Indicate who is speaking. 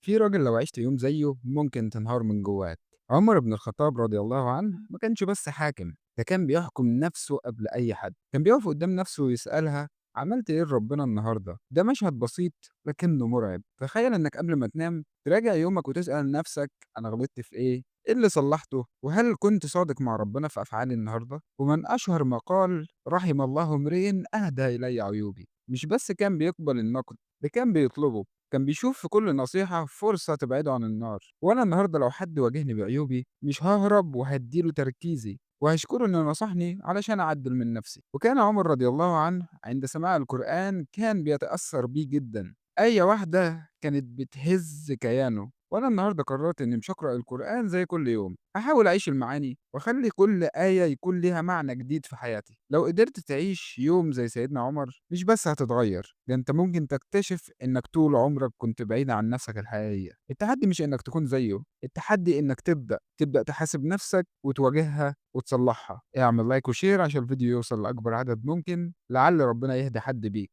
Speaker 1: في راجل لو عشت يوم زيه ممكن تنهار من جواك. عمر بن الخطاب رضي الله عنه ما كانش بس حاكم، ده كان بيحكم نفسه قبل أي حد. كان بيقف قدام نفسه ويسألها: عملت إيه لربنا النهارده؟ ده مشهد بسيط لكنه مرعب. تخيل إنك قبل ما تنام تراجع يومك وتسأل نفسك: أنا غلطت في إيه؟ إيه اللي صلحته؟ وهل كنت صادق مع ربنا في أفعالي النهارده؟ ومن أشهر ما قال: رحم الله امرئ أهدى إلي عيوبي. مش بس كان بيقبل النقد، ده كان بيطلبه. كان بيشوف في كل نصيحة فرصة تبعده عن النار. وأنا النهاردة لو حد واجهني بعيوبي مش ههرب، وهديله تركيزي وهشكره إنه نصحني علشان أعدل من نفسي. وكان عمر رضي الله عنه عند سماع القرآن كان بيتأثر بيه جدا. آية واحدة كانت بتهز كيانه. وأنا النهاردة قررت إني مش هقرأ القرآن زي كل يوم، هحاول أعيش المعاني وأخلي كل آية يكون ليها معنى جديد في حياتي. لو قدرت تعيش يوم زي سيدنا عمر مش بس هتتغير، ده أنت ممكن تكتشف إنك طول عمرك كنت بعيد عن نفسك الحقيقية. التحدي مش إنك تكون زيه، التحدي إنك تبدأ تحاسب نفسك وتواجهها وتصلحها. اعمل like و share عشان الفيديو يوصل لأكبر عدد ممكن، لعل ربنا يهدي حد بيك.